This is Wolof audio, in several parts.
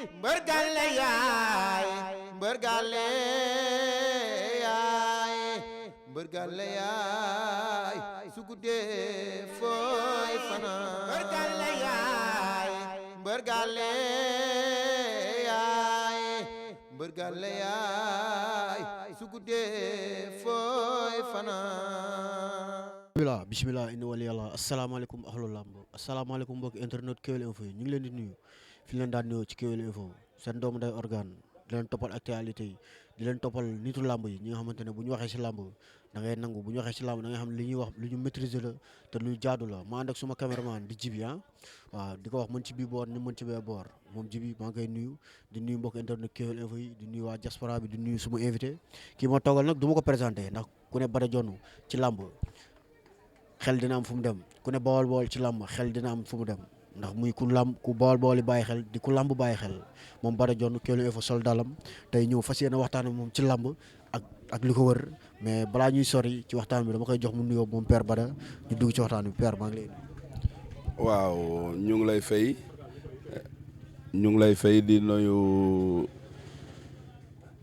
mbër gàlle yaay mbër gàlle yaay mbër gàlle yaay su guddee fooy fanaan mbër gàlle yaay mbër gàlle yaay mbër gàlle yaay su guddee fooy fanaan. bismillah inna wali yàlla asalaamaaleykum ahlu lamb asalaamaaleykum mbokki internet Kewel Info yi ñu ngi leen di nuyu fi leen daan nuyoo ci Kewel Info seen doomu day organe di leen toppal actualité yi di leen toppal nitu lamb yi ñi nga xamante ne bu ñu waxee si lamb da ngay nangu bu ñu waxee si lamb da ngay xam li ñuy wax lu ñu maîtriser la te lu jaadu la ma ànd ak suma caméraman di Jibi waaw di ko wax mën ci bii boor ni mën ci bee boor moom Jibi maa ngi koy nuyu di nuyu mbokki internet Kewel Info yi di nuyu waa diaspora bi di nuyu suma invité kii ma toogal nag du ma ko présenté ndax ku ne Bada Dione ci lamb xel dina am fu mu dem ku ne bawal bawal ci làmb xel dina am fu mu dem ndax muy ku làmb ku bawal bawal yi bàyyi xel di ku làmb bàyyi xel moom Bada Dione Kewel Info sol dalam tey ñëw fas yéene waxtaan ak moom ci làmb ak li ko wër mais balaa ñuy sori ci waxtaan bi dama koy jox mu nuyoo moom Père Bada ñu dugg ci waxtaan bi Père maa ngi lay waaw ñu ngi lay fay di nuyu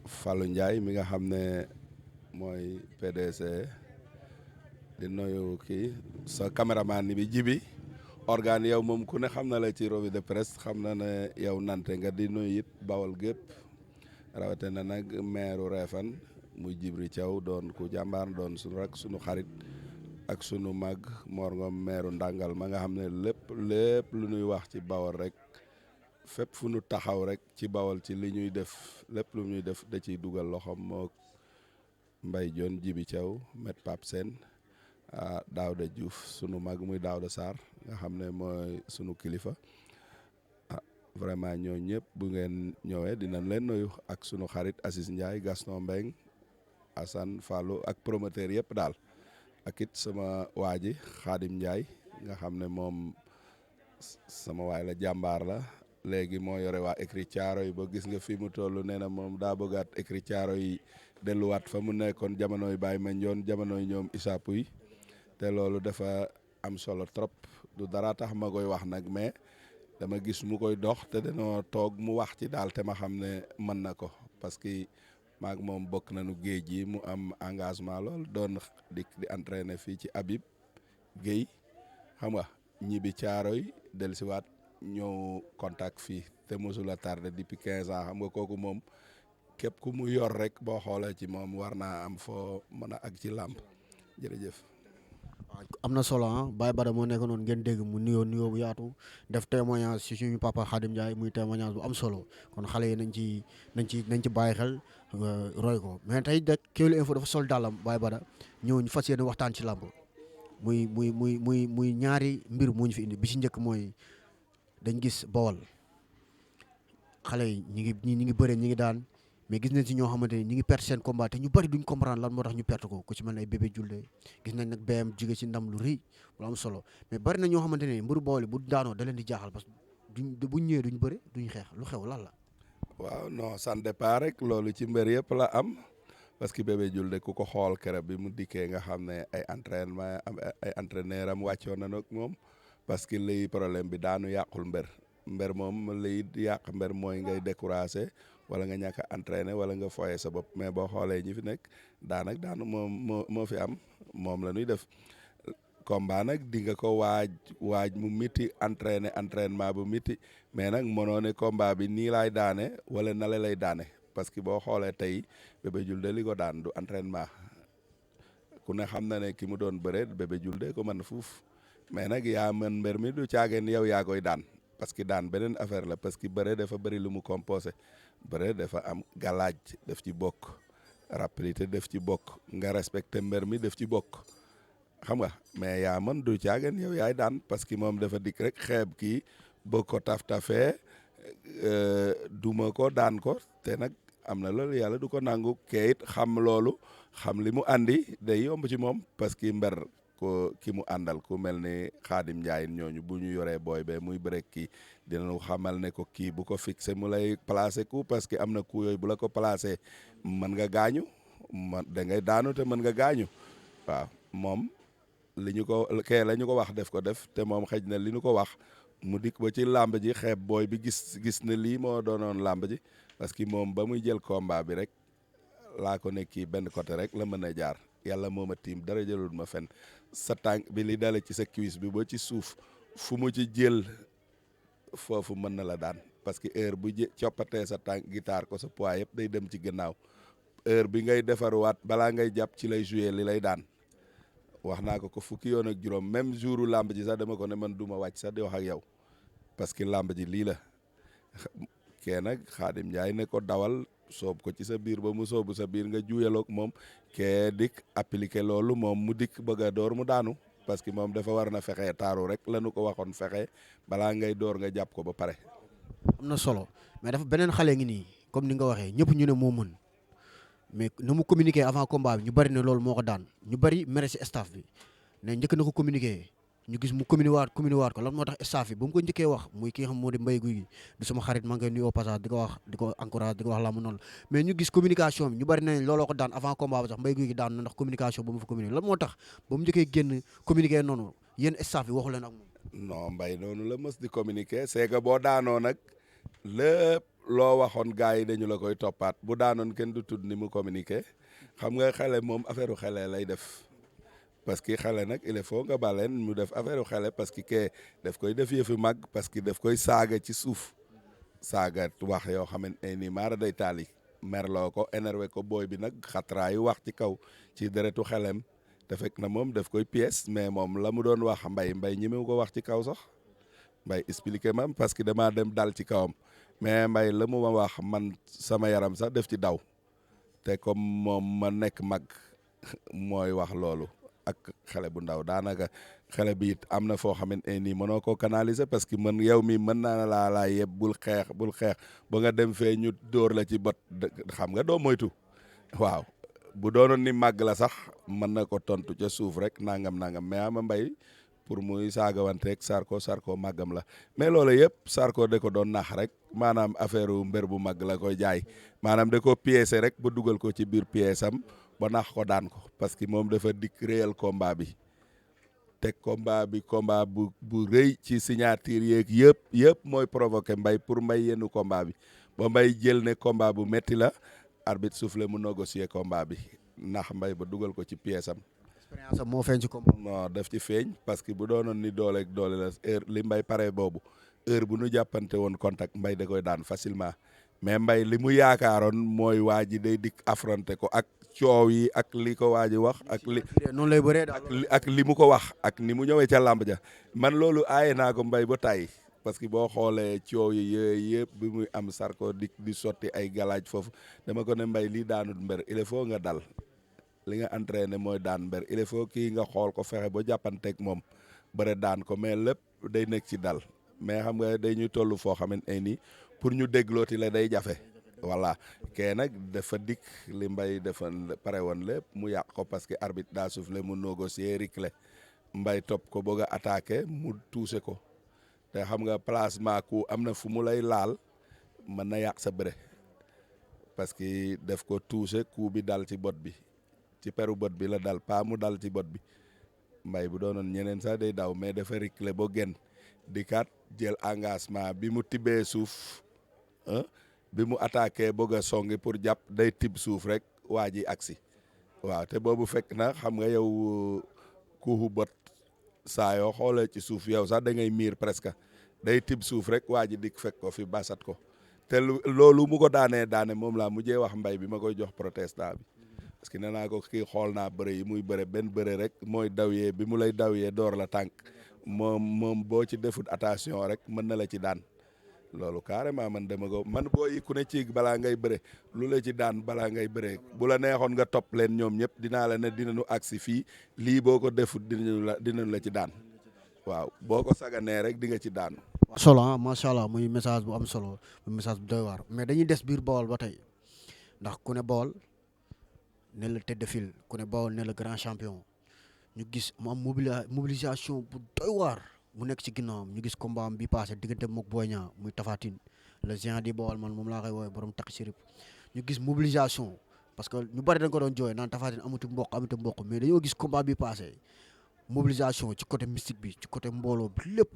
Fallou Ndiaye mi nga xam ne mooy PDC di nuyu kii sa caméraman ni bi Jibi organe yow moom ku ne xam na la ci revue de presse xam na ne yow nante nga di nuyu it bawal gépp rawate na nag maire Réfane muy Djibril Thiaw doon ku jàmbaar doon suñu rak suñu xarit ak sunu mag Mor Ngom maire Ndangal ma nga xam ne lépp lu ñuy wax ci bawal rek fépp fu nu taxaw rek ci bawal ci li ñuy def lépp lu ñuy def da ciy dugal loxoom moo Mbaye Dione Djibi Thiaw met Pape Sène Daouda Diouf sunu mag muy Daouda Sarr nga xam ne mooy sunu kilifa vraiment ñoo ñëpp bu ngeen ñëwee dinañ leen nuyu ak sunu xarit Assis Ndiaye Gaston Mbengue Assane Fallou ak promoteur yëpp daal ak it sama waa ji Khadim Ndiaye nga xam ne moom sama waay la jàmbaar la léegi moo yore waa écrit Thiaro yi ba gis nga fi mu toll nee na moom daa bëggaat écrit Thiaro yi delluwaat fa mu nekkoon jamonoy Baye Mandione jamonoy ñoom Issa Pouye te loolu dafa am solo trop du dara tax ma koy wax nag mais dama gis mu koy dox te dañoo toog mu wax ci daal te ma xam ne mën na ko parce que maag moom bokk nañu géej gi mu am engagement lool doon di entraîner fii ci Habib Guèye xam nga ñibbi Caaroy dellusiwaat ñëw contact fii te mosula tardé depuis 15 ans xam nga kooku moom képp ku mu yor rek boo xoolee ci moom war naa am foo mën a ak ci làmb jërëjëf. am na solo Baye Bada moo nekk noonu ngeen dégg mu nuyoo bu yaatu def témoignage ci suñu papa Khadim Ndiaye muy témoignage bu am solo kon xale yi nañ ci bàyyi xel roy ko mais tey de Kewel Info dafa sol dàllam Baye Bada ñëw ñu fas yéene waxtaan ci làmb muy ñaari mbir mu ñu fi indi bi ci njëkk mooy dañ gis Bawol xale yi ñi ngi bëre ñi ngi daan mais gis nañ ci ñoo xamante ni ñi ngi perte seen combat te ñu bari duñ comprendre lan moo tax ñu perte ko ku ci mel ne ay bébé julde gis nañ nag BM jóge ci ndam lu rëy lu am solo mais bari na ñoo xamante ne mbëru Bawol bu daanoo da leen di jaaxal parce que buñ ñëwee duñ bëre duñ xeex lu xew lan la. waaw non ça dépend rek loolu ci mbër yëpp la am parce que bébé julde ku ko xool keroog bi mu dikkee nga xam ne ay entraînement ay entraîneur am wàccoon na nag moom parce que liy problème bi daanu yàqul mbër moom liy yàq mbër mooy ngay découragé wala nga ñàkk a entraîné wala nga foyee sa bopp mais boo xoolee ñi fi nekk daanu moom moo fi am moom la ñuy def combat nag di nga ko waaj mu miti entraînement bu miti mais nag mënoo ne combat bi nii laay daane wala nale lay daane parce que boo xoolee tey Bébé Diouldé li ko daan du entraînement ku ne xam na ne ki mu doon bëre Bébé Diouldé ko mën fuuf mais nag yaa mën mbër mi du caageen yow yaa koy daan parce que daan beneen affaire la parce que bëre dafa bëri lu mu composé bëre dafa am galaaj def ci bokk rapidité def ci bokk nga respecté mbër mi def ci bokk xam nga mais yaa mën du caageen yow yaay daan parce que moom dafa dikk rek xeeb kii bëgg ko taf-tafee duma ko daan ko te nag am na loolu yàlla du ko nangu kayit xam loolu xam li mu andi day yomb ci moom parce que mbër ko ki mu àndal ku mel ni Khadim Ndiaye ñooñu bu ñu yoree booy be muy bëre kii dinañu xamal ne ko kii bu ko fixé mu lay placé coup parce que am na coup yooyu bu la ko placé mën nga gaañu da ngay daanu te mën nga gaañu waaw moom li ñu ko kee la ñu ko wax def ko def te moom xëj na li ñu ko wax mu dikk ba ci làmb ji xeeb booy bi gis ne lii moo doonoon làmb ji parce que moom ba muy jël combat bi rek laa ko ne kii benn côté rek la mën a jaar yàlla moo ma tiim dara jëlul ma fen sa tànk bi li dale ci sa cuisse bi ba ci suuf fu mu ci jël foofu mën na la daan parce que heure bu coppatee sa tànk guitare ko sa poids yëpp day dem ci gannaaw heure bi ngay defaruwaat balaa ngay jàpp ci lay jouer li lay daan wax naa ko fukki yoon ak juróom même jouru làmb ji sax dama ko ne man du ma wàcc sax di wax ak yow parce que làmb ji lii la kee nag Xaadim Njaay ne ko dawal soob ko ci sa biir ba mu soobu sa biir nga juyaloog moom kee dikk appliqué loolu moom mu dikk bëgg a door mu daanu parce que moom dafa war na fexe taaru rek la nu ko waxoon fexe balaa ngay door nga jàpp ko ba pare. am na solo mais dafa beneen xale ngi nii comme ni nga waxee ñëpp ñu ne moo mën mais na mu communiqué avant combat bi ñu bari ne loolu moo ko daan ñu bari mere si staff bi ne njëkk na ko communiqué ñu gis mu communiqué waat ko lan moo tax staff bi ba mu ko njëkkee wax muy ki nga xam moo di Mbaye Gouy Gui du sama xarit maa ngi koy nuyu au passage di ko wax di ko encourage di ko wax la mu noonu mais ñu gis communication bi ñu bari nañ looloo ko daan avant combat bi sax Mbaye Gouy Gui daan na ndax communication ba mu fa communiqué lan moo tax ba mu njëkkee génn communiqué noonu yéen staff bi waxu leen ak moom. non Mbaye noonu la mës di communiqué c'est que boo daanoo nag lépp loo waxoon gars yi dañu la koy toppaat bu daanoon kenn du tudd ni mu communiqué xam nga xale moom affaire xale lay def parce que xale nag il faut nga baleen mu def affaire xale parce que kee daf koy def yëfi mag parce que daf koy saaga ci suuf saaga wax yoo xamante ne nii maara day taali merloo ko énervé ko booy bi nag xatraayu wax ci kaw ci deretu xelem te fekk na moom daf koy pièce mais moom la mu doon wax mbay ñi mu ko wax ci kaw sax mbay expliqué ma parce que damaa dem dal ci kawam mais mbay la mu ma wax man sama yaram sax def ci daw te comme moom ma nekk mag mooy wax loolu ak xale bu ndaw daanaka xale bi it am na foo xamante ne nii mënoo koo canaliser parce que man yow mi mën naa laa yeb bul xeex ba nga dem fee ñu dóor la ci bot xam nga doo moytu waaw bu doonoon ni màgg la sax mën na ko tontu ca suuf rek nangam mais ama mbay pour muy saagawanteeg Sarko màggam la mais loolu yëpp Sarko da ko doon nax rek maanaam affaire mbër bu màgg la koy jaay maanaam da ko piécé rek ba dugal ko ci biir pièce am ba nax ko daan ko parce que moom dafa dikk réel combat bi te combat bu rëy ci signature yeeg yëpp mooy provoqué mbay pour mbay yenn combat bi ba mbay jël ne combat bu metti la arbitre soufflé mu négocier combat bi nax mbay ba dugal ko ci pièce am. expérience am moo feeñ ci combat. non daf ci feeñ parce que bu doonoon ni doole la heure li mbay pare boobu heure bu nu jàppante woon contact mbay da koy daan facilement mais mbay li mu yaakaaroon mooy waa ji day dikk affronté ko ak coow yi ak li ko waa ji wax ak li noonu lay bëree ak li mu ko wax ak ni mu ñëwee ca làmb ja man loolu aaye naa ko mbay ba tàyyi parce que boo xoolee coow yi yëpp bi muy am Sarko di sotti ay galaaj foofu dama ko ne mbay lii daanut mbër il faut nga dal li nga entraîné mooy daan mbër il faut kii nga xool ko fexe ba jàppanteeg moom bëre daan ko mais lépp day nekk ci dal mais xam nga day ñuy toll foo xamante ne nii pour ñu déglooti la day jafe voilà kee nag dafa dikk li mbay dafa pare woon lépp mu yàq ko parce que arbitre daa soufflé mu négocier riclé mbay topp ko bëgg a attaqué mu touché ko te xam nga placement ku am na fu mu lay laal mën na yàq sa bëre parce que def ko touché coup bi dal ci bot bi ci peru bot bi la dal pas mu dal ci bot bi mbay bu doonoon ñeneen sax day daw mais dafa riclé ba génn di kat jël engagement bi mu tibbee suuf bi mu attaqué bëgg a songi pour jàpp day tibb suuf rek waa ji agsi waaw te boobu fekk na xam nga yow kuuxu bot saa yoo xoolee ci suuf yow sax da ngay miir presque day tibb suuf rek waa ji dik fekk ko fi basat ko te loolu mu ko daane moom laa mujjee wax mbay bi ma koy jox protestant bi parce que nee naa ko kii xool naa bëre yi muy bëre benn bëre rek mooy dawyee bi mu lay dawyee door la tànk moom boo ci defut attention rek mën na la ci daan loolu carrément man dama ko man booy ku ne ci balaa ngay bëre lu la ci daan balaa ngay bëre bu la neexoon nga topp leen ñoom ñëpp dinaa la ne dinañu agsi fii lii boo ko defut dinañu la ci daan waaw boo ko saganee rek di nga ci daan. solo ah macha allah muy message bu am solo muy message bu doy waar mais dañuy des biir Bawol ba tey ndax ku ne Bawol ne la tête de file ku ne Bawol ne la grand champion ñu gis mu am mobilisation bu doy waar mu nekk ci ginnaawam ñu gis combat am bi passé diggante mook Boy Niang muy Tapha Tine le géant di Bawol man moom laa koy woowee borom takk sirip ñu gis mobilisation parce que ñu bari dañ ko doon jooy naan Tapha Tine amatu mboq mais dañoo gis combat bi passé mobilisation ci côté mystique bi ci côté mbooloo bi lépp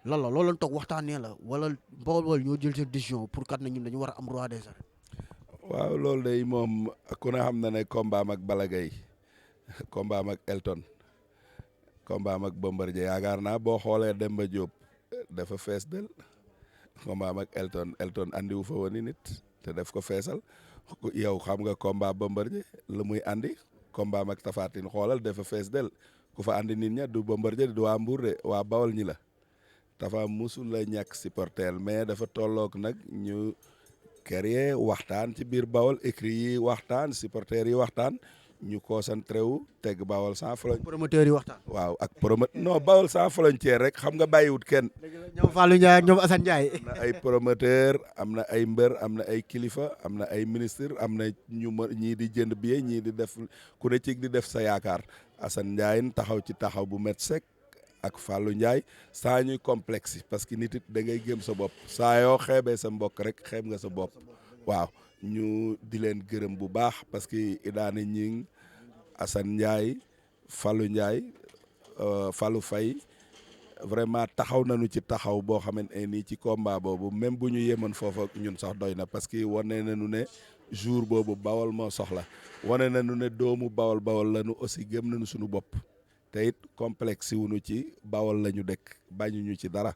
lan la loolu lañ toog waxtaanee la wala Bawol ñoo jël seen décision pour kat na ñun dañu war a am roi des arènes. waaw loolu day moom ku ne xam na ne combat am ak Balla Gaye combat am ak Elton combat am ak Bombardier yaakaar naa boo xoolee Demba Diop dafa fees del combat am ak Elton andiwu fa woon nit te def ko feesal yow xam nga combat Bombardier la muy andi combat am ak Tapha Tine xoolal dafa fees del ku fa andi nit ña du Bombardier du waa Mbour de waa Bawol ñi la dafa musul la ñàkk supporter mais dafa tolloog nag ñu créer waxtaan ci biir Bawol écrit yi waxtaan supporter yi waxtaan ñu concentré wu teg Bawol sans frontière. promoteurs yi waxtaan. waaw ak non Bawol sans frontière rek xam nga bàyyiwut kenn. ñoom Fallou Ndiaye ak ñoom Assane Ndiaye. am na ay promoteur am na ay mbër am na ay kilifa am na ay ministre am na ñii di jënd billet ñii di def ku ne ci di def sa yaakaar Assane Ndiaye taxaw ci taxaw bu met sek ak Fallou Ndiaye saa ñuy complexe parce que nit it da ngay gëm sa bopp saa yoo xeebee sa mbokk rek xeeb nga sa bopp waaw ñu di leen gërëm bu baax parce que Idaani Ñing Assane Ndiaye Fallou Ndiaye Fallou Faye vraiment taxaw nañu ci taxaw boo xamante ne nii ci combat boobu même bu ñu yemoon foofa ñun sax doy na parce que wane nañu ne jour boobu Bawol moo soxla wane nañu ne doomu Bawol lañu aussi gëm nañu suñu bopp te it complexe wuñu ci Bawol la ñu dëkk bañuñu ci dara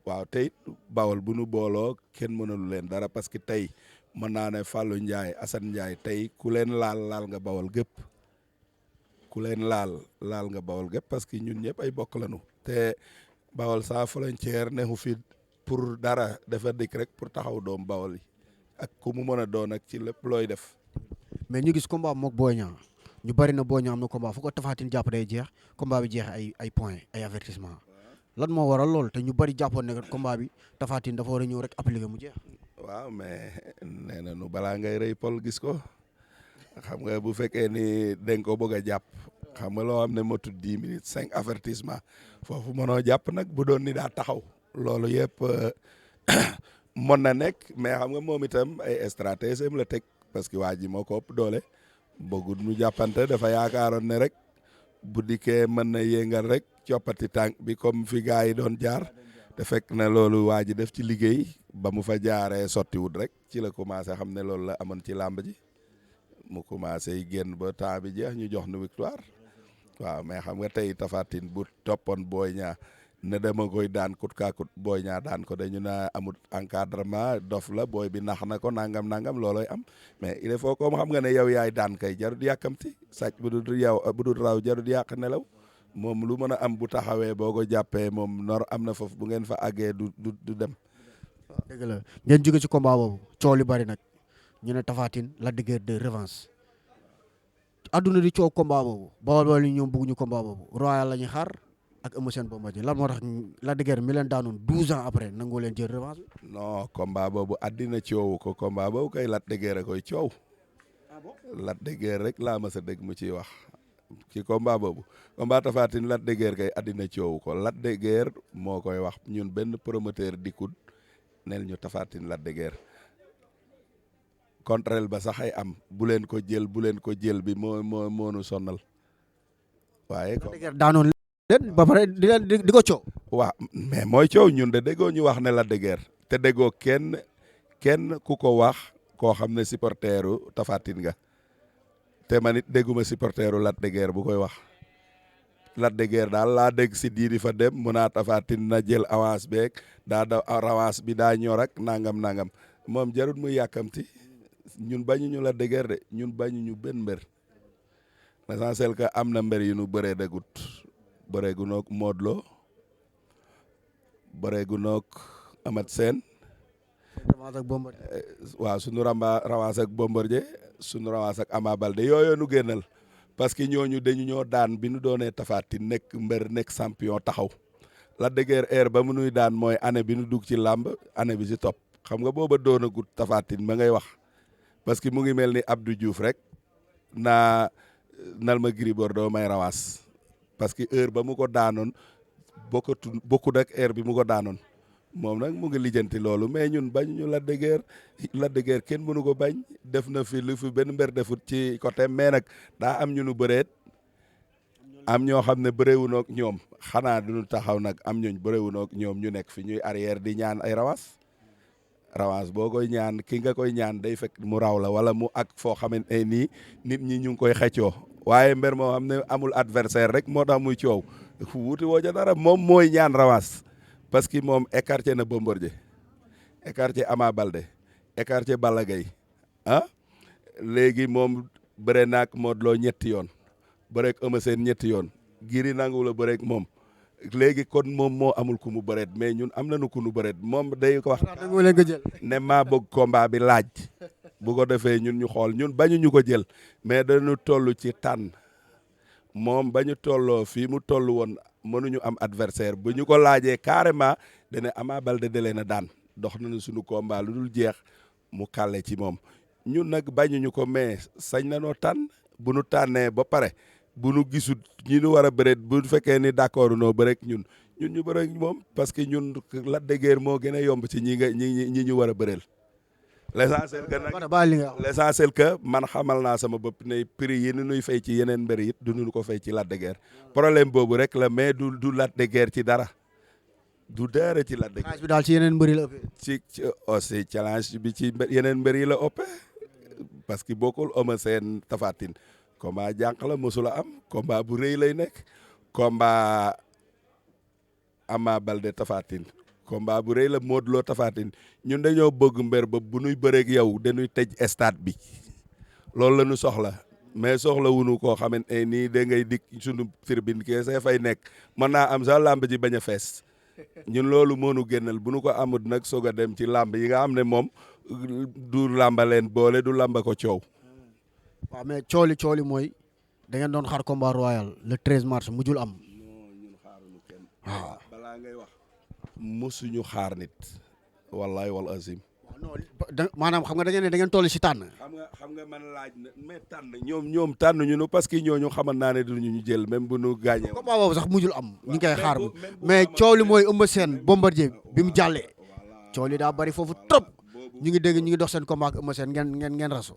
waaw te it Bawol bu ñu booloo kenn mënalu leen dara parce que tey mën naa ne Fallou Ndiaye Assane Ndiaye tey ku leen laal nga Bawol gépp ku leen laal nga Bawol gépp parce que ñun ñëpp ay bokk lañu te Bawol sans frontière neexu fi pour dara dafa dikk rek pour taxaw doom Bawol yi ak ku mu mën a doon ak ci lépp looy def. mais ñu gis combat mook Boy Niang ñu bari na Boy Niang am na combat fu ko Tapha Tine jàpp day jeex combat bi jeex ay points ay avertissement lan moo waral lool te ñu bari jàppoon ne combat bi Tapha Tine dafa war a ñëw rek appliquer mu jeex. waaw mais nee na nu balaa ngay rëy pol gis ko xam nga bu fekkee ni dañ ko bëgg a jàpp xam nga loo xam ne motul 10 minutes 5 avertissement foofu mënoo jàpp nag bu doon ni daa taxaw loolu yëpp mën na nekk mais xam nga moom itam ay stratégie la teg parce que waa ji moo ko ëpp doole bëggul nu jàppante dafa yaakaaroon ne rek bu dikkee mën na yéngal rek coppati tànk bi comme fi gars yi doon jaar te fekk na loolu waa ji def ci liggéey ba mu fa jaaree sottiwut rek ci la commencé xam ne loolu la amoon ci làmb ji mu commencé génn ba temps bi jeex ñu jox nu victoire waaw mais xam nga tey Tapha Tine bu toppoon Boy Niang ne dama koy daan kut kaa kut Boy Niang daan ko dañu na amul encadrement dof la booy bi nax na ko nangam looloy am mais il faut comme xam nga ne yow yaay daan kay jarut yàkkamti sàcc bu dul yow bu dul raw jarut yàq nelaw moom lu mën a am bu taxawee boo ko jàppee moom nor am na foofu bu ngeen fa àggee du dem. dëgg la ngeen jóge ci combat boobu coow li bari nag ñu ne Tapha Tine Lac de Guiers de revanche adduna di coow combat boobu Bawol yi ñoom bëgguñu combat boobu royal la ñuy xaar ak Eumeu Sène Bombardier lan moo tax Lac de Guiers mi leen daanoon 12 ans après nangoo leen jël revanche bi. non combat boobu addina coowu ko combat boobu kay Lac de Guiers a koy coow. Lac de Guiers rek laa mas a dégg mu ciy wax ci combat boobu combat Tapha Tine Lac de Guiers kay addina coowu ko Lac de Guiers moo koy wax ñun benn promoteur dikkut nel ñu Tapha Tine Lac de Guiers contraire ba sax ay am bu leen ko jël bi moo nu sonnal waaye. Lac de Guiers daanoon leen ba pare di ko coow. waaw mais mooy coow ñun de déggoo ñu wax ne Lac de Guiers te déggoo kenn ku ko wax koo xam ne supporteru Tapha Tine nga te man it dégguma supporteru Lac de Guiers bu koy wax Lac de Guiers daal laa dégg si diiri fa dem mu naa Tapha Tine na jël avance beeg daa da avance bi daa ñor ak nangam moom jarut muy yàkkamti ñun bañuñu Lac de Guiers de ñun bañuñu benn mbër l'essentiel que am na mbër yu nu bëree dëggut bëree gu noog Modou Lo bëree gu noog Amat Sène waaw suñu rawaas ak Bombardier suñu rawaas ak Ama Baldé yooyu nu génnal parce que ñooñu dañu ñoo daan bi nu doonee Tapha Tine nekk mbër nekk champion taxaw Lac de Guiers heure ba mu nuy daan mooy année bi nu dugg ci làmb année bi si topp xam nga booba doon a gut Tapha Tine ma ngay wax parce que mu ngi mel ni Abdou Diouf rek nal ma Gris Bordeaux may rawaas parce que heure ba mu ko daanoon bokkut ak heure bi mu ko daanoon moom nag mu ngi lijjanti loolu mais ñun bañ ñu Lac de Guiers kenn mënu ko bañ def na fi lu fi benn mbër defut ci côté mais nag daa am ñu nu bëreet am ñoo xam ne bëreewuñoo ak ñoom xanaa duñu taxaw nag am ñooñ bëreewuñoo ak ñoom ñu nekk fi ñuy arrière di ñaan ay rawas boo koy ñaan ki nga koy ñaan day fekk mu raw la wala mu ak foo xamante ne nii nit ñi ñu ngi koy xëccoo waaye mbër moo xam ne amul adversaire rek moo tax muy coow wuti woo ja dara moom mooy ñaan rawas parce que moom écarté na Bombardier écarté Ama Baldé écarté Balla Gaye léegi moom bëre naag Modou Lo ñetti yoon bëreeg Eumeu Sène ñetti yoon Gris nangu la bëreeg moom léegi kon moom moo amul ku mu bëreet mais ñun am nañu ku nu bëreet moom day ko wax ne maa bëgg combat bi laaj bu ko defee ñun ñu xool ñun bañu ñu ko jël mais dañu toll ci tànn moom ba ñu tolloo fii mu toll woon mënuñu am adversaire bu ñu ko laajee carrément dana Ama Baldé da leen a daan dox nañu suñu combat lu dul jeex mu kàlle ci moom ñun nag bañuñu ko mais sañ nañoo tànn bu nu tànnee ba pare bu nu gisul ñi ñu war a bëreet bu fekkee ni d'accord noo bëreek ñun ñu bëreek moom parce que ñun Lac de Guiers moo gën a yomb ci ñi ñu war a bëreel l'essentiel que nag l'essentiel que man xamal naa sama bopp ne prix yi nu nuy fay ci yeneen mbër it du nu ko fay ci Lac de Guiers problème boobu rek la mais du Lac de Guiers ci dara du dara ci Lac de Guiers bi daal ci yeneen mbër yi la ëppee ci aussi challenge bi ci yeneen mbër yi la ëppee parce que bokkul Eumeu Sène Tapha Tine combat jànq la mosula am combat bu rëy lay nekk combat Ama Baldé Tapha Tine combat bu rëy la Modou Lo Tapha Tine ñun dañoo bëgg mbër ba bu nuy bëreeg yow dañuy tëj stade bi loolu la ñu soxla mais soxla wunu koo xamante ne nii da ngay dik sunu tribune kese fay nekk mën naa am sax làmb ji bañ a fees ñun loolu moo nu génnal bu nu ko amut nag soog a dem ci làmb yi nga xam ne moom du làmba leen boole du làmba ko coow. waaw mais cooli mooy da ngeen doon xaar combat royal le 13 mars mujjul am. non ñun xaaruñu kenn. waaw balaa ngay wax. musuñu xaar nit. wallahi wal azim. non maanaam xam nga da ngeen toll si tànn. xam nga man laaj na mais tànn ñoom tànn ñu parce que ñooñu xamal naa ne duñu ñu jël même bu ñu gaañee. combat boobu sax mujjul am. ñu ngi koy xaar mais coow li mooy Eumeu Sène Bombardier bi mu jàllee. coow li daa bari foofu trop. ñu ngi dégg ñu ngi dox seen combat ak Eumeu Sène ngeen rasu.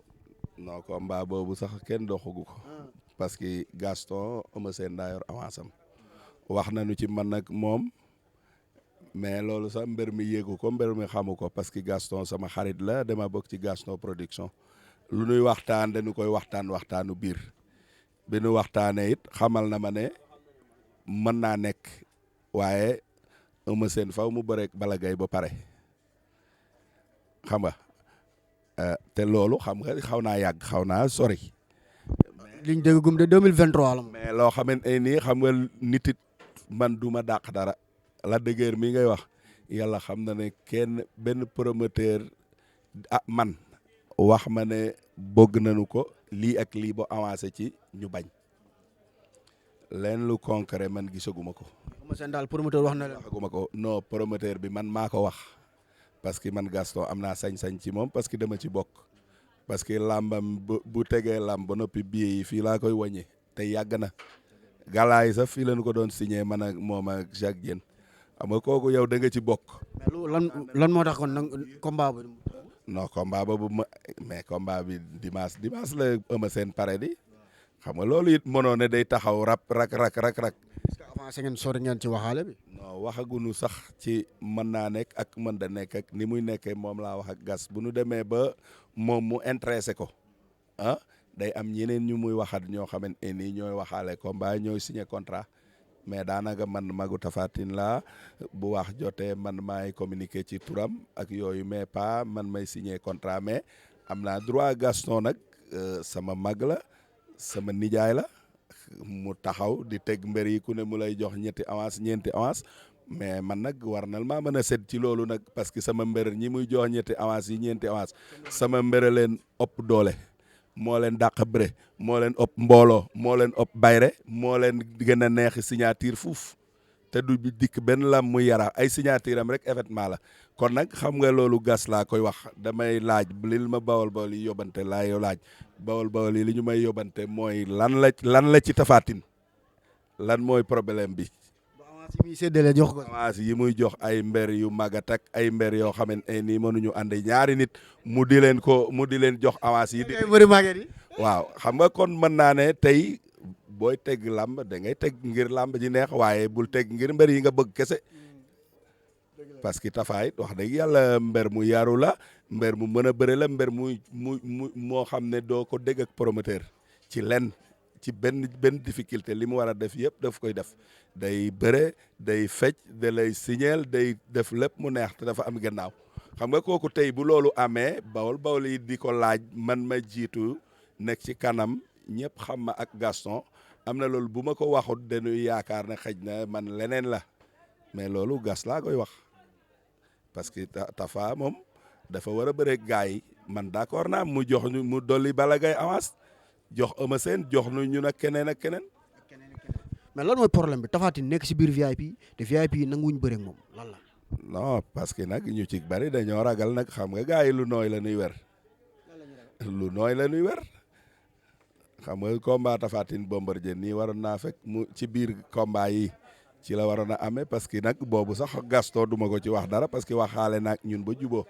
non combat boobu sax kenn doxagu ko. parce que Gaston Eumeu Sène daa yor avance am. wax nañu ci man nag moom. mais loolu sax mbër mi yéegu ko mbër mi xamu ko parce que Gaston sama xarit la dama bokk ci Gaston production lu nuy waxtaan dañu koy waxtaanu biir bi nu waxtaanee it xamal na ma ne mën naa nekk waaye Eumeu Sène faw mu bëreek Balla Gaye ba pare xam nga te loolu xam nga xaw naa yàgg xaw naa sori. liñ dégg gum de 2023 la. mais loo xamante ne nii xam nga nit it man du ma dàq dara. Lac de Guiers mi ngay wax yàlla xam na ne kenn benn promoteur man wax ma ne bëgg nañu ko lii ak lii ba avancé ci ñu bañ leen lu concret man gisaguma ko. Eumeu Sène daal promoteur wax na leen. waxaguma ko non promoteur bi man maa ko wax parce que man Gaston am naa sañ-sañ ci moom parce que dama ci bokk parce que làmbam bu tegee làmb ba noppi billet yi fii laa koy wàññi te yàgg na galaay sax fii lañu ko doon signé man ak moom ak Jacques Diène xam nga kooku yow da nga ci bokk. mais lan moo tax kon nag combat bi. non combat boobu mais combat bi dimanche la Eumeu Sène pare di xam nga loolu it mënoo ne day taxaw rak. est-ce que avancé ngeen sori ngeen ci waxaale bi. non waxaguñu sax ci mën naa nekk ak mën da nekk ak ni muy nekkee moom laa wax ak gas bu nu demee ba moom mu intéressé ko day am ñeneen ñu muy waxat ñoo xamante ne nii ñooy waxaale combat ñooy signé contrat. mais daanaka man magu Tapha Tine laa bu wax jotee man maay communiquer ci turam ak yooyu mais pas man may signer contrat mais am naa droit Gaston nag sama mag la sama nijaay la mu taxaw di teg mbër yi ku ne mu lay jox ñeenti avance mais man nag war na maa mën a set ci loolu nag parce que sama mbër ñi muy jox ñeenti avance sama mbër leen ëpp doole. moo leen dàq bëre moo leen ëpp mbooloo moo leen ëpp bayre moo leen gën a neexi signature fuuf te du bi dikk benn lam muy yara ay signature am rek événement la kon nag xam nga loolu gas laa koy wax damay laaj lil ma bawol yi yóbbante laa yow laaj bawol yi li ñu may yóbbante mooy lan la ci Tapha Tine lan mooy problème bi. avance yi muy séddale jox ko. avance yi muy jox ay mber yu magat ak ay mber yoo xamante ne nii mënuñu ànd ñaari nit mu di leen jox avance yi. waaw xam nga kon mën naa ne tey booy teg làmb da ngay teg ngir làmb ji neex waaye bul teg ngir mbër yi nga bëgg kese parce que Tapha it wax dëgg yàlla mbër mu yaru la mbër mu mën a bëre la mbër moo xam ne doo ko dégg ak promoteur ci lenn ci benn difficulté li mu war a def yëpp daf koy def day bëre day fecc da lay signeel day def lépp mu neex te dafa am gannaaw xam nga kooku tey bu loolu amee bawol yi di ko laaj man ma jiitu nekk ci kanam ñëpp xam ma ak Gaston am na loolu bu ma ko waxut dañuy yaakaar ne xëj na man leneen la mais loolu gas laa koy wax parce que Tapha moom dafa war a bëre gaay yi man d'accord naa mu jox ñu mu dolli Balla Gaye avance jox Eumeu Sène jox nu ñu nag keneen ak keneen. mais lan mooy problème bi Tapha Tine nekk si biir VIP te VIP yi nanguwuñ bëre ak moom lan la. non parce que nag ñu ci bari dañoo ragal nag xam nga gaay yi lu nooy la ñuy wer lu nooy la ñuy wer xam nga combat Tapha Tine Bombardier nii waroon naa fekk mu ci biir combat yi ci la waroon a amee parce que nag boobu sax Gaston duma ko ci wax dara parce que waxaale nag ñun ba juboo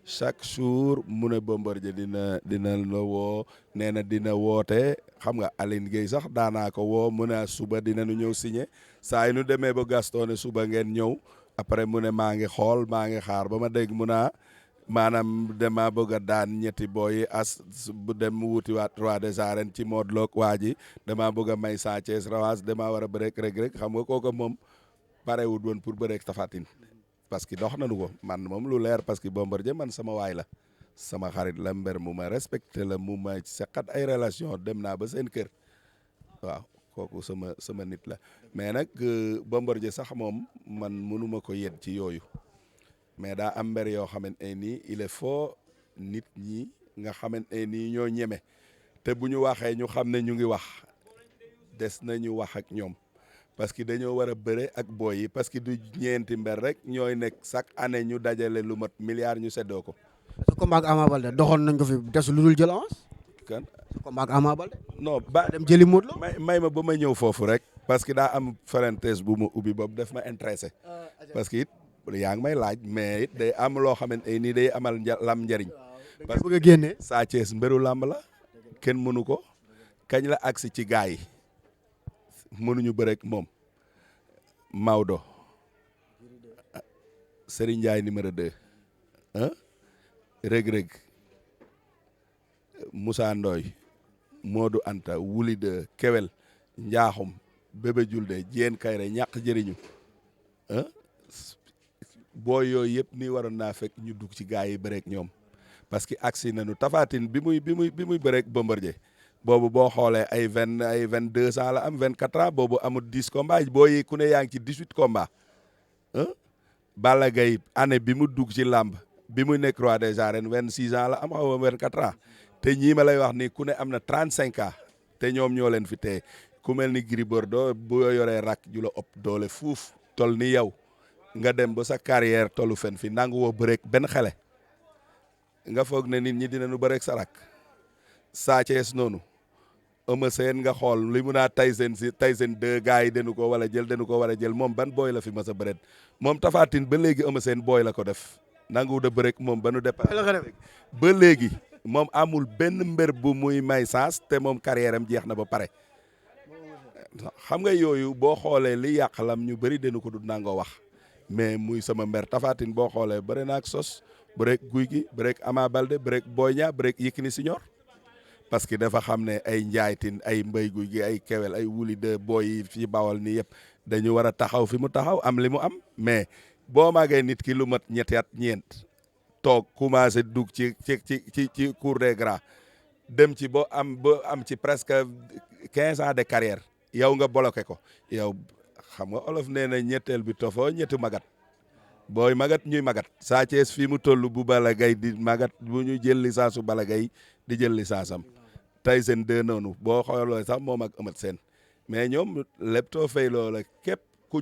chaque jour mu ne Bombardier dina la woo nee na dina woote xam nga Aline Gueye sax daanaa ko woo mu ne suba dinañu ñëw signé saa yi nu demee ba Gaston ne suba ngeen ñëw après mu ne maa ngi xool maa ngi xaar ba ma dégg mu naa maanaam dama bëgg a daan ñetti booyi bu dem wuti waat roi des arènes ci Modou Lo waa ji dama bëgg a may Sa Thiès rawaas dama war a bëreek rek xam nga kooku moom parewut woon pour bëreek Tapha Tine parce que dox nañu ko man moom lu leer parce que Bombardier man sama waay la sama xarit la mbër mu ma respecté la mu ma seqat ay relation dem naa ba seen kër waaw kooku sama nit la mais nag Bombardier sax moom man mënuma ko yedd ci yooyu mais daa am mbër yoo xamante ne nii il est faut nit ñi nga xamante ne nii ñoo ñeme te bu ñu waxee ñu xam ne ñu ngi wax des nañu wax ak ñoom parce que dañoo war a bëre ak booy yi parce que du ñeenti mbër rek ñooy nekk chaque année ñu dajale lu mat milliard ñu seddoo ko. sa combat ak Ama Baldé doxoon nañ ko fi des lu dul jël avance. kan sa combat ak Ama Baldé. non dem jëli Modou Lo. may ma ba ma ñëw foofu rek parce que daa am parenthèse bu ma ubbi boobu daf ma intéressé parce que it yaa ngi may laaj mais it day am loo xamante ne nii day amal lam njëriñ. parce que bëgg a génne. Sa Thiès mbëru làmb la kenn mënu ko kañ la agsi ci gaay yi mënuñu bërek moom Maodo Serigne Ndiaye numéro 2 Rëg-Rëg Moussa Ndoye Modou Anta Wuli 2 Kewel Njaaxum Bébé Julde Jeen Kayre ñàkk jëriñu booy yooyu yëpp nii waroon naa fekk ñu dugg ci gaay yi bëreek ñoom parce que agsi nañu Tapha Tine bi muy bëreek Bombardier boobu boo xoolee ay 22 ans la am 24 ans boobu amul 10 combats booy yi ku ne yaa ngi ci 18 combats Balla Gaye année bi mu dugg ci làmb bi muy nekk roi des arènes 26 ans la am xaw ma 24 ans te ñii ma lay wax ni ku ne am na 35 ans te ñoom ñoo leen fi teye ku mel ni Gris Bordeaux bu yoree rak ju la ëpp doole fuuf tol ni yow nga dem ba sa carrière tollu fen fi nangu woo bëreek benn xale nga foog ne nit ñi dinañu bëreek sa rak Sa Thiès noonu Eumeu Sène nga xool li mu naa Tyson 2 gars yi dañu ko war a jël moom ban booy la fi mas a bëreet moom Tapha Tine ba léegi Eumeu Sène booy la ko def nangu da bëreek moom ba nu départ ba léegi moom amul benn mbër bu muy may sens te moom carrière am jeex na ba pare xam nga yooyu boo xoolee li yàq lam ñu bëri dañu ko du nangoo wax mais muy sama mbër Tapha Tine boo xoolee bëri na ak sos bëreek Guy gi bëreek Ama Baldé bëreek Boy Niang bëreek Yékini Senior parce que dafa xam ne ay njaaytin ay mbay guy gi ay kewel ay wuli de booy yi fi bawal nii yëpp dañu war a taxaw fi mu taxaw am li mu am mais boo maagee nit ki lu mat ñetti at ñeent toog commencé dugg ci cour des grands dem ci ba am ci presque 15 ans de carrière yow nga bloqué ko yow xam nga olof nee na ñetteel bi tofoo ñetti magat booy magat ñuy magat Sa Thiès fii mu toll bu Balla Gaye di magat bu ñu jël licence su Balla Gaye di jël licence am Tyson 2 noonu boo xooloo sax moom ak Eumeu Sène mais ñoom lépp too fay loola képp ku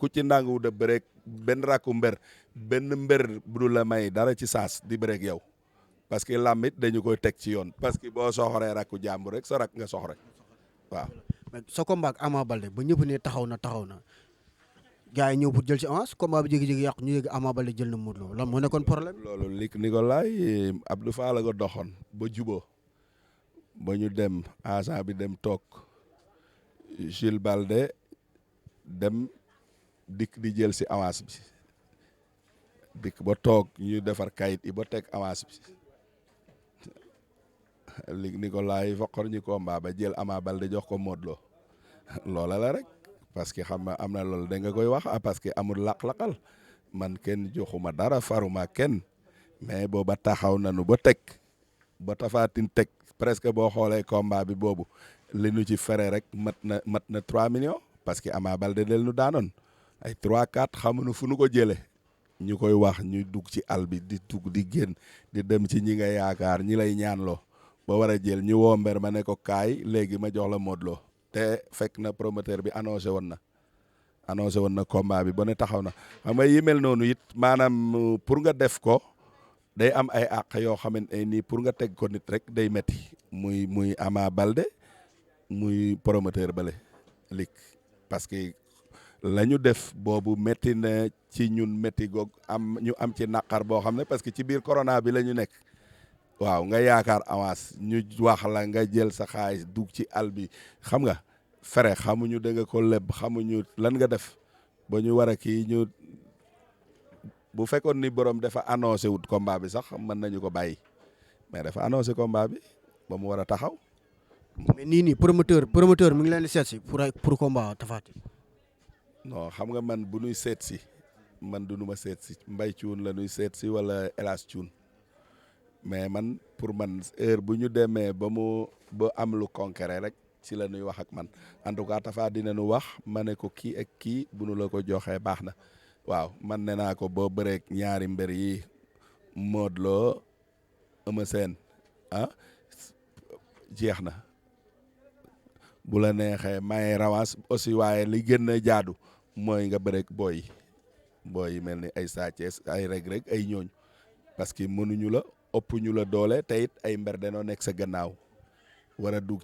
ci nangu de bëreek benn rakku mbër benn mbër bu dul la may dara ci saas di bëreek yow parce que làmb it dañu koy teg ci yoon parce que boo soxoree rakku jàmbur rek sa rak nga soxore waaw. mais sa combat ak Ama Baldé ba ñëpp ne taxaw na gars yi ñëw pour jël ci avance combat bi jékki-jékki yàqu ñu yëg Ama Baldé jël na Modou Lo lan moo nekkoon problème. loolu lig Nicolas Abdou Fall la ko doxoon ba juboo ba ñu dem agent bi dem toog Jules Balde dem dikk di jël si avance bi dikk ba toog ñu defar kayit yi ba teg avance bi Luc Nicolaï foqor ñu combat ba jël Ama Balde jox ko Modou Lo loola la rek parce que xam nga am na loolu da nga koy wax parce que amul laq-laqal man kenn joxuma dara faruma kenn mais booba taxaw nanu ba teg ba Tapha Tine teg presque boo xoolee combat bi boobu li nu ci fere rek mat na 3 millions parce que Ama Balde del nu daanoon ay 3-4 xamuñu fu nu ko jëlee ñu koy wax ñu dugg ci àll bi di dugg di génn di dem ci ñi nga yaakaar ñi lay ñaanloo ba war a jël ñu woo mber ma ne ko kaay léegi ma jox la Modou Lo te fekk na promoteur bi annoncé woon na combat bi ba ne taxaw na xam nga yi mel noonu it maanaam pour nga def ko day am ay àq yoo xamante ne nii pour nga teg ko nit rek day metti muy Ama Balde muy promoteur bale lik parce que la ñu def boobu metti na ci ñun metti goog ñu am ci naqar boo xam ne parce que ci biir corona bi la ñu nekk waaw nga yaakaar avance ñu wax la nga jël sa xaalis dugg ci àll bi xam nga fere xamuñu da nga ko leb xamuñu lan nga def ba ñu war a kii ñu bu fekkoon ni borom dafa annoncé wut combat bi sax mën nañu ko bàyyi mais dafa annoncé combat bi ba mu war a taxaw. mais nii promoteur mu ngi leen di seet si pour combat Tapha Tine. non xam nga man bu nuy seet si man du nu ma seet si Mbaye Thioune la nuy seet si wala El Hadj Thioune mais man pour man heure bu ñu demee ba am lu concret rek ci la ñuy wax ak man en tout cas Tapha dina nu wax ma ne ko kii ak kii bu nu la ko joxee baax na waaw man ne naa ko boo bëreeg ñaari mbër yi Modou Lo Eumeu Sène jeex na bu la neexee maye rawas aussi waaye li gën a jaadu mooy nga bëreeg booy yi mel ni ay Sa Thiès ay Reug ay ñooñ parce que mënuñu la ëpp ñu la doole te it ay mbër danoo nekk sa gannaaw war a dugg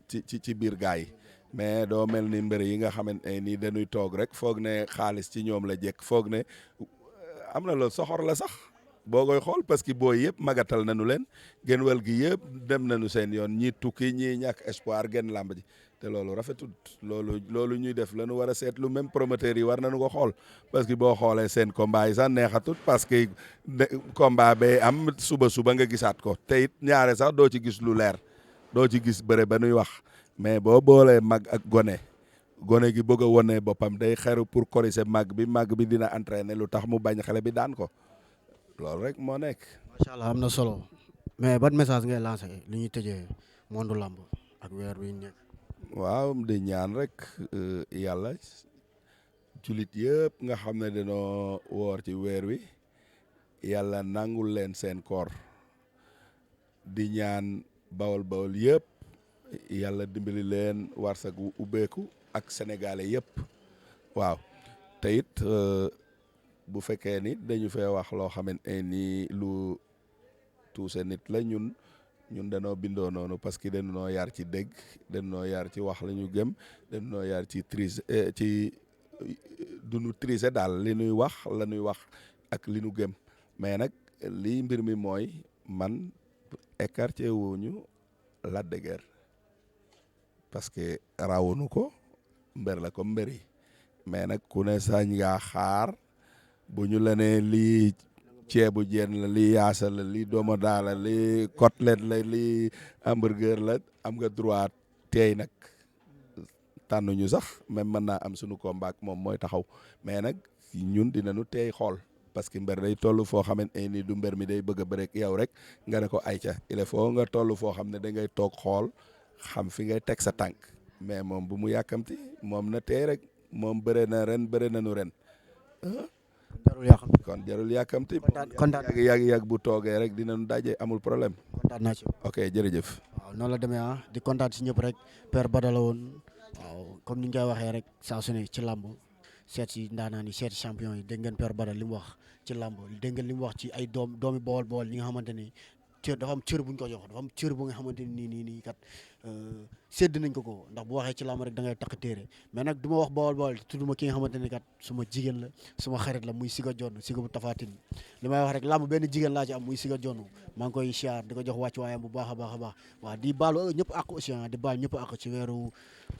ci biir gaay yi mais doo mel ni mbër yi nga xamante ne nii dañuy toog rek foog ne xaalis ci ñoom la jekk foog ne am na loolu soxor la sax boo koy xool parce que booy yëpp magatal nañu leen genn wàll gi yëpp dem nañu seen yoon ñii tukki ñii ñàkk espoir genn làmb ji te loolu rafetul loolu ñuy def la ñu war a seetlu même promoteur yi war nañu ko xool parce que boo xoolee seen combat yi sax neexatut parce que combat bay am suba nga gisaat ko te it ñaare sax doo ci gis lu leer doo ci gis bëre ba nuy wax mais boo boolee mag ak gone gi bëgg a wone boppam day xeru pour corriger mag bi dina entraîner lu tax mu bañ xale bi daan ko loolu rek moo nekk. macha allah am na solo mais ban message ngay lancé li ñuy tëjee monde lamb ak weer wi ñu nekk. waaw di ñaan rek yàlla julit yëpp nga xam ne dañoo woor ci weer wi yàlla nangul leen seen koor di ñaan bawol yëpp yàlla dimbali leen warsak wu ubbeeku ak sénégalais yëpp waaw te it bu fekkee ni dañu fee wax loo xamante ni lu tuuse nit la ñun danoo bindoo noonu parce que dañu noo yar ci dégg dañu noo yar ci wax la ñu gëm dañu noo yar ci duñu triser daal li ñuy wax la ñuy wax ak li ñu gëm mais nag lii mbir mi mooy man écarté wuñu Lac de Guiers parce que rawunu ko mbër la comme mbër yi mais nag ku ne sañ ngaa xaar bu ñu la ne lii ceebu jën la lii yaasa la lii domoda la lii côtelette la lii hamburger la am nga droit teey nag tànnuñu sax même mën naa am sunu combat moom mooy taxaw mais nag ñun dinañu teey xool parce que mbër day toll foo xamante ni du mbër mi day bëgg a bëreek yow rek nga ne ko ayca il faut nga toll foo xam ne da ngay toog xool xam fi ngay teg sa tànk mais moom bu mu yàkkamti moom na teey rek moom bëre nañu ren jarul yàkkamti kon jarul yàkkamti kontaan yàgg bu toogee rek dinañu daje amul problème. kontaan naa ci. ok jërëjëf. waaw noonu la demee di kontaan si ñëpp rek Père Bada la woon waaw comme ni ñu koy waxee rek saa su ne ci làmb seet si ndaanaan yi seet si champion yi dégg ngeen Père Bada li mu wax ci làmb dégg ngeen li mu wax ci ay doomi bool yi nga xamante ni dafa am cër bu ñu ko jox dafa am cër bu nga xamante ni nii kat sédd nañ ko ndax bu waxee ci làmb rek da ngay takk téere mais nag du ma wax Bawol tudduma ki nga xamante ne kat suma jigéen la suma xarit la muy Siga Jonn Siga bu Tafatine li may wax rek làmb benn jigéen laa ci am muy Siga Jonn maa ngi koy siyaar di ko jox wàcc waayam bu baax a baax a baax waaw di baalu ñëpp ak aussi di baal ñëpp ak ci weeru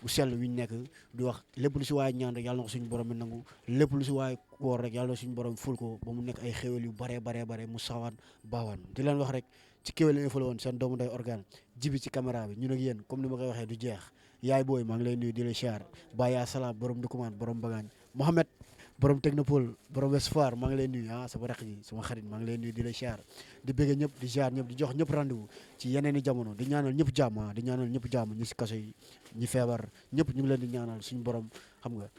bu sell wi ñu nekk di wax lépp lu si waay ñaan rek yàlla na ko suñu borom mi nangu lépp lu si waay woor rek yàlla na suñu borom ful ko ba mu nekk ay xéwal yu bare mu sawaan baawaan di leen wax rek ci Kewel Info la woon seen doomu day organe jibi ci caméra bi ñun ak yéen comme ni ma koy waxee du jeex yaay booy maa ngi lay nuyu di la siyaar Baye Salaam borom Dukumaan borom Bagaañ Mohamed borom Technopole borom Westphar maa ngi lay nuyu sama rakk ji sama xarit maa ngi lay nuyu di la siyaar di bëgg ñëpp di siyaar ñëpp di jox ñëpp rendez-vous ci yeneen i jamono di ñaanal ñëpp jàmm di ñaanal ñëpp jàmm ñi si kaso yi ñi feebar ñëpp ñu ngi leen di ñaanal suñu borom xam nga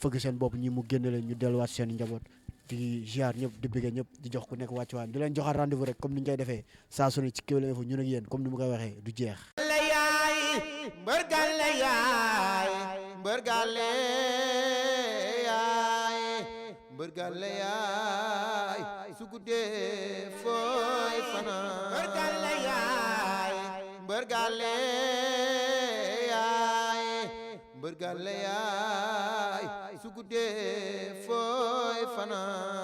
fëgg seen bopp ñi mu génne leen ñu delluwaat seen njaboot di ziar ñëpp di bëgg ñëpp di jox ku nekk wàccuwaayam di leen joxaat rendez-vous rek comme ni ñu koy defee saa su ne ci Kewel Info ñun ak yéen comme ni mu koy waxee du jeex. mbër gàlle yaay mbër gàlle yaay mbër gàlle yaay su guddee fooy fanaan mbër gàlle yaay mbër gàlle yaay mbër gàlle yaay su guddee fooy fanaan